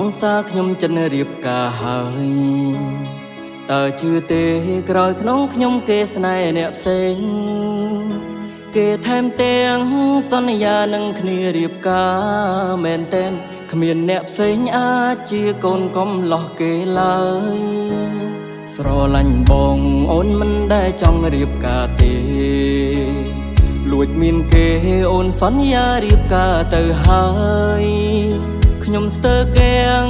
ង្សារខ្ញុំចិនរៀបការហើយតើជឿទេក្រោយក្នុងខ្ញុំគេស្នេហ៍អ្នកផ្សេងគេថែមទាំងសន្យានឹងគ្នារៀបការមែនតែនគ្មានអ្នកផ្សេងអាចជាកូនកំឡោះគេឡើយស្រឡាញ់បងអូនមិនដែលចង់រៀបការទេលួចមានគេអូនសន្យារៀបការទៅហើយខ្ញុំស្ទើរកៀង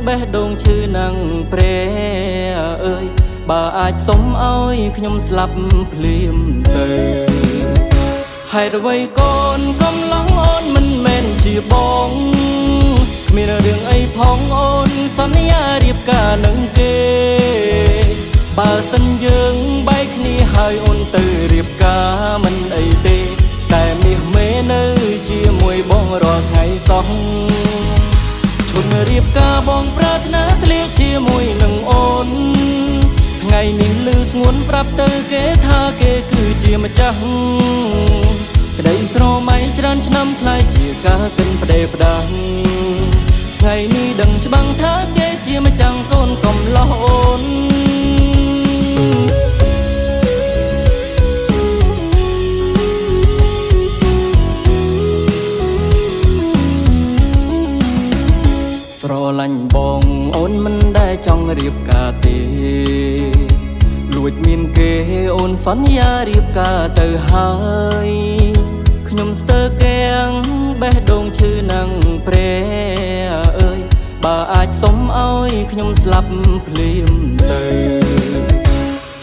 បេះដូងឈឺនឹងព្រះអើយបើអាចសុំឲ្យខ្ញុំស្លាប់ភ្លាមទៅហេតុអ្វីកូនកំឡងអូនមិនមែនជាបងគ្មានរឿងអីផងអូនសន្យារៀបការនឹងគេបើសិនយើងបែកគ្នាហើយអូនទៅរៀបការមិនអីទេតែមាសមេនៅជាមួយបងរាល់ថ្ងៃសោះឈុនរៀបការបងប្រាថ្នាស្លៀកជាមួយនឹងអូនថ្ងៃនេះលឺស្ងួនប្រាប់ទៅគេថាគេគឺជាម្ចាស់ក្តីស្រមៃច្រើនឆ្នាំខ្លាយជាការកិនផ្ដេផ្ដាំងថ្ងៃនេះដឹងច្បាស់ថាគេជាម្ចាស់កូនកំឡោះអូន ស្រឡាញ់បងអូនមិនដែលចង់រៀបការទេលួចមានគេអូនសន្យារៀបការទៅហើយខ្ញុំស្ទើរកៀងបេះដូងឈឺនឹងព្រះអើយបើអាចសុំឲ្យខ្ញុំស្លាប់ភ្លាមទៅ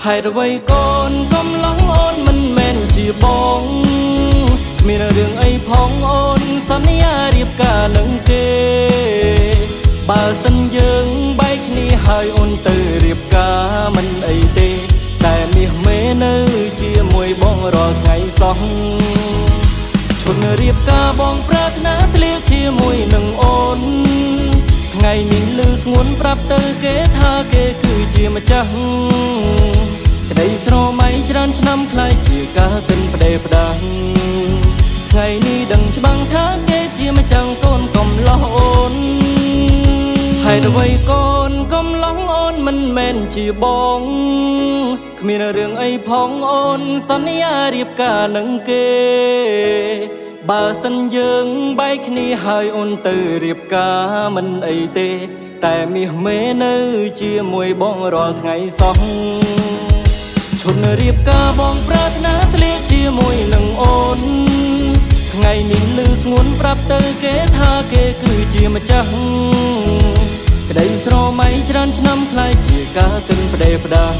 ហេតុអ្វីកូនកំឡងអូនមិនមែនជាបងគ្មានរឿងអីផងអូនសន្យារៀបការនឹងគេបើសិនយើងបែកគ្នាហើយអូនទៅរៀបការមិនអីទេតែមាសមេនៅជាមួយបងរាល់ថ្ងៃសោះឈុនរៀបការបងប្រាថ្នាស្លៀកជាមួយនឹងអូនថ្ងៃនេះលឺស្ងួនប្រាប់ទៅគេថាគេគឺជាម្ចាស់ក្តីស្រមៃច្រើនឆ្នាំខ្លាយជាការកិនផ្ដេផ្ដាំងថ្ងៃនេះដឹងច្បាស់ថាគេជាម្ចាស់កូនកំឡោះអូនហេតុអ្វីកូនកំឡោះអូនមិនមែនជាបងគ្មានរឿងអីផងអូនសន្យារៀបការនឹងគេបើសិនយើងបែកគ្នាហើយអូនទៅរៀបការមិនអីទេតែមាសមេនៅជាមួយបងរាល់ថ្ងៃសោះឈុនរៀបការបងប្រាថ្នាស្លៀកជាមួយនឹងអូនថ្ងៃនេះលឺស្ងួនប្រាប់ទៅគេថាគេគឺជាម្ចាស់ក្តីស្រមៃច្រើនឆ្នាំខ្លាយជាការកិនផ្ដេផ្ដាំង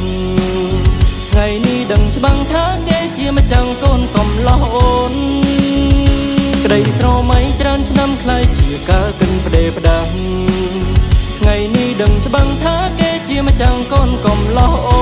ថ្ងៃនេះដឹងច្បាស់ថាគេជាម្ចាស់កូនកំឡោះអូនក្តីស្រមៃច្រើនឆ្នាំខ្លាយជាការកិនផ្ដេផ្ដាំងថ្ងៃនេះដឹងច្បាស់ថាគេជាម្ចាស់កូនកំឡោះអូ